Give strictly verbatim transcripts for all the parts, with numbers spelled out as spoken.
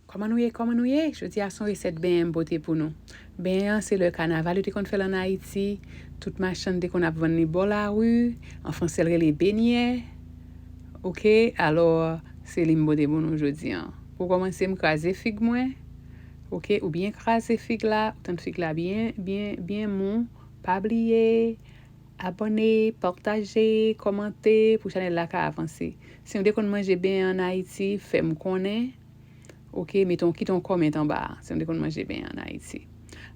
Kòman nou ye? Kòman nou ye? Jodi a se yon resèt benyen m pote pou nou. Benyen an se lè kanaval yo te konn fè l ann Ayiti. Tout machann te konn ap vann li bò lari. An franse l rele benyè. Oke, alò se li m pote pou nou jodi a. Pou kòmanse m kraze fig mwen. Oke, ou byen kraze fig la, ou tann fig la byen byen byen mou. Pa bliye abòne, pataje, kòmante pou chanèl la ka avanse. Si w te konn manje benyen ann Ayiti, fè m konnen. Oke, mete yon, kite yon kòmant anba a, si w te konn manje benyen ann Ayiti.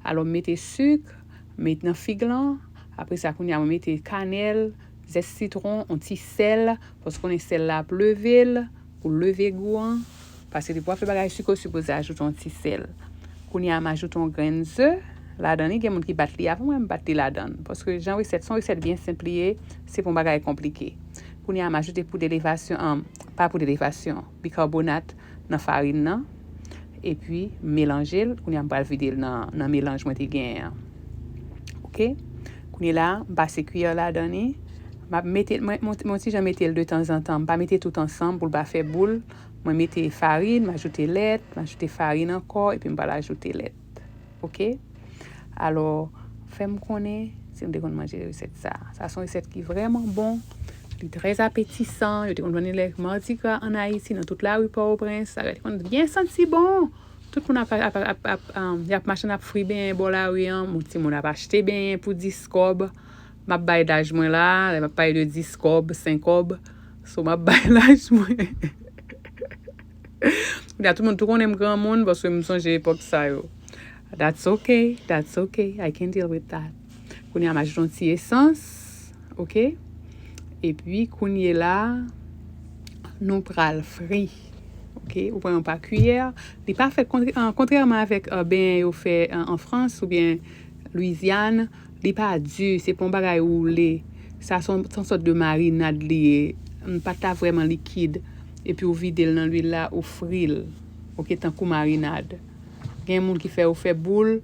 Alò, m mete sik, met nan fig lan. Apre sa, kounye a, mwen mete kanèl, zès sitwon, yon ti sèl, paske w konnen sèl la ap leve l, pou leve gou an. Paske depi w ap fè bagay sik, ou sipoze ajoute yon ti sèl. Kounye a, m ajoute yon grenn ze ladan li. Gen moun ki bat li avan, mwen, m bat li ladan l. Paske jan resèt, se yon resèt byen senp li ye, se pa yon bagay konplike. Kounye a, m ajoute poud elevasyon, an, pa poud elevasyon, bikabonat nan farin nan. Epi, m melanje l. Kounye a, m pral vide l nan, nan melanj mwen te genyen an. Oke? Kounye la, m pase kiyè ladan li. M ap mete, mwen, mwen, mwen ti jan mete l de tanzantan. M pa mete tout ansanm pou l pa fè boul. Mwen mete farin, m ajoute lèt, m ajoute farin ankò, epi m pral ajoute lèt. Oke? Alò, fè m konnen si nou te konn manje resèt sa. Sa se yon resèt ki vrèman bon. Li trè apetisan. Yo te konn vann li lè Mardi Gras ann Ayiti, nan tout lari Pòtoprens. Sa te konn byen santi bon. Tout moun ap, ap, ap, ap, ap, um, y ap mache, n ap fri benyen bò lari an. Moun, timoun ap achte benyen pou dis kòb. M ap bay laj mwen la, lè m ap pale de dis kòb, senk kòb. So, m ap bay laj mwen. Kounye a, tout moun tou konnen m granmoun, paske m sonje epòk sa yo. That's okay, that's okay, I can deal with that. Kounye a, m ajoute yon ti esans, oke? Epi, kounye la, nou pral fri. Oke, ou pran yon pa kiyè. Li pa fèt kontrè-, an, kontrèman avèk, euh, benyen yo fè, euh, an Frans oubyen Lwizyàn, li pa di, se pa yon bagay woule. Sa se yon, se yon sòt de marinad li ye. Li pa ta vrèman likid. Epi ou vide l nan lwil la, ou fri l. Oke, tankou marinad. Gen moun ki fè yo fè boul,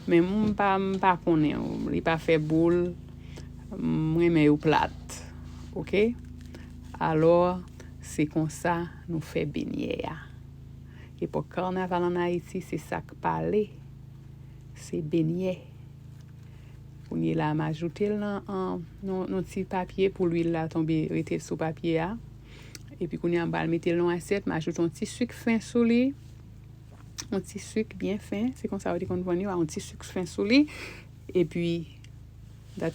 men m pa, m pa konnen. Li pa fè boul. M renmen yo plat. Oke? Alò, se konsa nou fè benyè a. Epòk kanaval ann Ayiti, se sa k pale. Se benyè. Kounye la, m ajoute l nan, an, nan, nan ti papye pou lwil la tonbe, rete sou papye a. Epi kounye a, m pral mete l nan asyèt, m ajoute yon ti sik fen sou li. Yon ti sik byen fen, se konsa yo te konn vann yo, yon ti sik fen sou li. Epi, that's